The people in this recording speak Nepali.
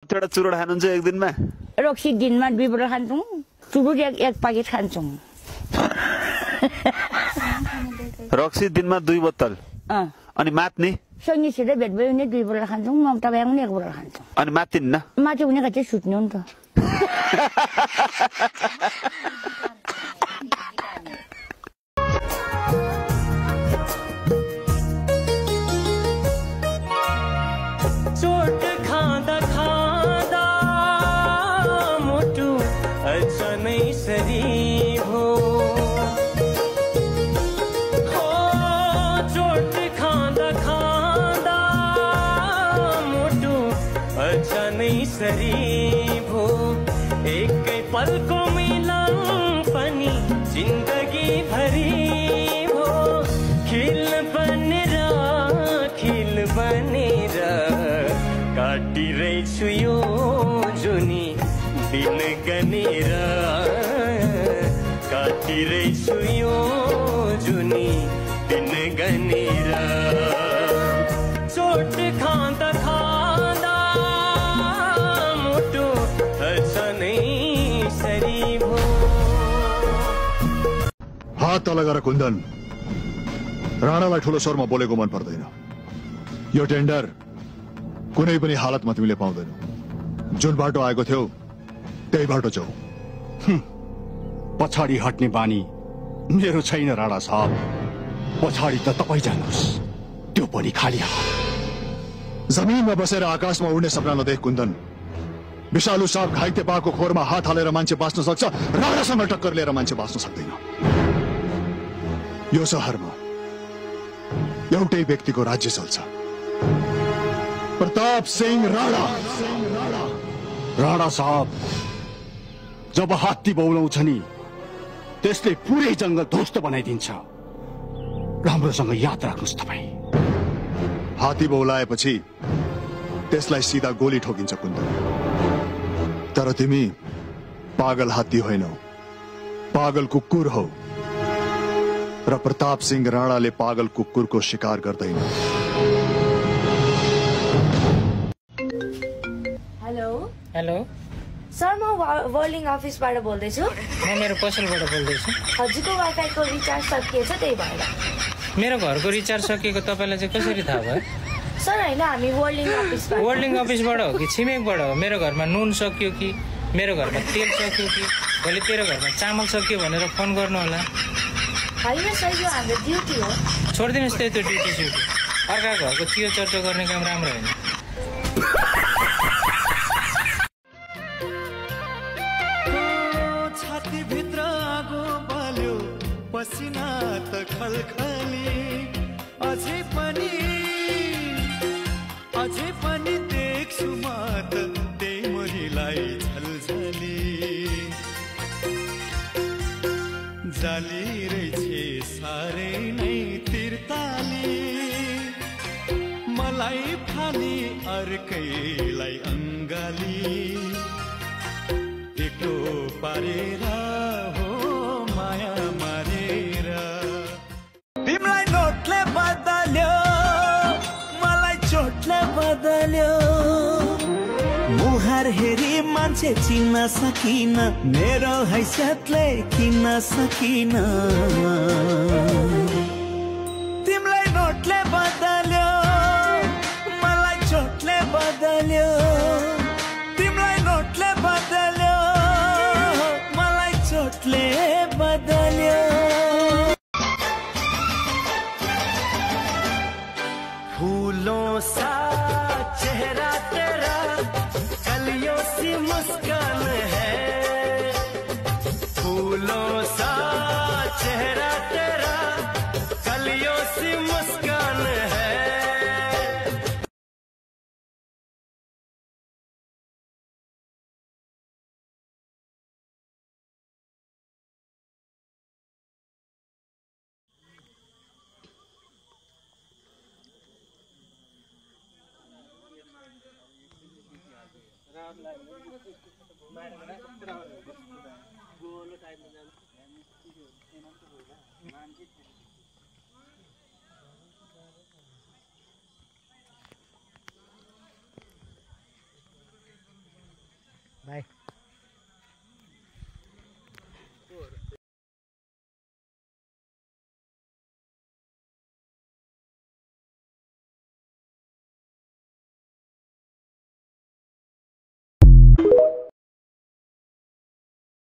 कतिवटा चुरोट खानुहुन्छ एक दिनमा? रक्सी दिनमा 2 बोतल खान्छौँ, चुरोट एक प्याकेट खान्छौँ। रक्सी दिनमा 2 बोतल। अनि मात्ने? सैनी सिधै भेट भयो भने 2 बोतल खान्छौँ, ममता ब्याङ पनि 1 बोतल खान्छौँ। अनि मात्तिन्न? माथि हुने चाहिँ सुत्ने हो नि त। चोट खाँदा खाँदा मुटु अचानक सरी हो, चोट खाँदा खाँदा मुटु अचानक सरी हो, एकै पलको मिलन पनि जिन्दगी भरि हो, खिल बनेर काटिरहेछु यो जुनी दिन गनेर, काटिरहेछु यो जुनी दिन गनेर, चोट खाँदा खाँदा मुटु अचानक सरी भो। हात तल गर कुन्दन, राणालाई ठुलो स्वरमा बोलेको मन पर्दैन। यो टेन्डर कुनै पनि हालतमा तिमीले पाउँदैनौ। जुन बाटो आएको थियौ त्यही बाटो जाऊ। पछाडि हट्ने बानी मेरो छैन राणा साहब, पछाडि त तपाई जानुहोस्, त्यो पनि खाली हात। जमिनमा बसेर आकाशमा उड्ने सपना नदेख कुन्दन। विषालु साप घाइते पाको खोरमा हात हालेर मान्छे बाँच्न सक्छ, राणासँग टक्कर लिएर मान्छे बाँच्न सक्दैन। यो शहरमा एउटै व्यक्तिको राज्य चल्छ, प्रताप सिंह राणा। राणा साहब, जब हात्ती बौलाउँछ नि त्यसले पुरै जंगल ध्वस्त बनाइदिन्छ, राम्रोसँग याद राख्नुहोस् तपाईँ। हात्ती बौलाएपछि त्यसलाई सिधा गोली ठोकिन्छ कुन्दन। तर तिमी पागल हात्ती होइनौ, पागल कुकुर हौ, र प्रताप सिंह राणाले पागल कुकुरको शिकार गर्दैन। हेलो सर, म वर्लिङ अफिसबाट बोल्दैछु। म मेरो पसलबाट बोल्दैछु। हजुरको वाइफाईको रिचार्ज सकिएछ, त्यही भएर। मेरो घरको रिचार्ज सकिएको तपाईँलाई चाहिँ कसरी थाहा भयो? सर होइन, हामी वर्लिङ अफिसबाट। वर्लिङ अफिसबाट हो कि छिमेकबाट हो? मेरो घरमा नुन सकियो कि मेरो घरमा तेल सकियो कि भोलि तेरो घरमा चामल सकियो भनेर फोन गर्नु होला। होइन सर, यो हाम्रो ड्युटी हो। छोडिदिनुहोस् त्यो ड्युटी स्युटी, अर्का घरको चियो चर्चो गर्ने काम राम्रो होइन। भित्र आगो बल्यो, पसिना त खलखली, अझै पनि देख्छु म त त्यही महिलाई झलझली, जाली रहेछे साह्रै नै तिर्ताली, मलाई फाली अर्कैलाई अङ्गाली, एक्लो पारेर हो माया मारेर। तिमीलाई नोटले बदल्यो, मलाई चोटले बदल्यो, मुहार हेरी मान्छे चिन्न सकिन, मेरो हैसियतले किन्न सकिन। तिमीलाई नोटले बदल्यो, मलाई चोटले बदल्यो, तिमीलाई नोटले बदल्यो, मलाई चोटले बदल्यो। फूलों सा चेहरा तेरा, कलियों सी मुस्कान है, फूलों सा चेहरा तेरा, कलियों सी मुस्कान है। बाई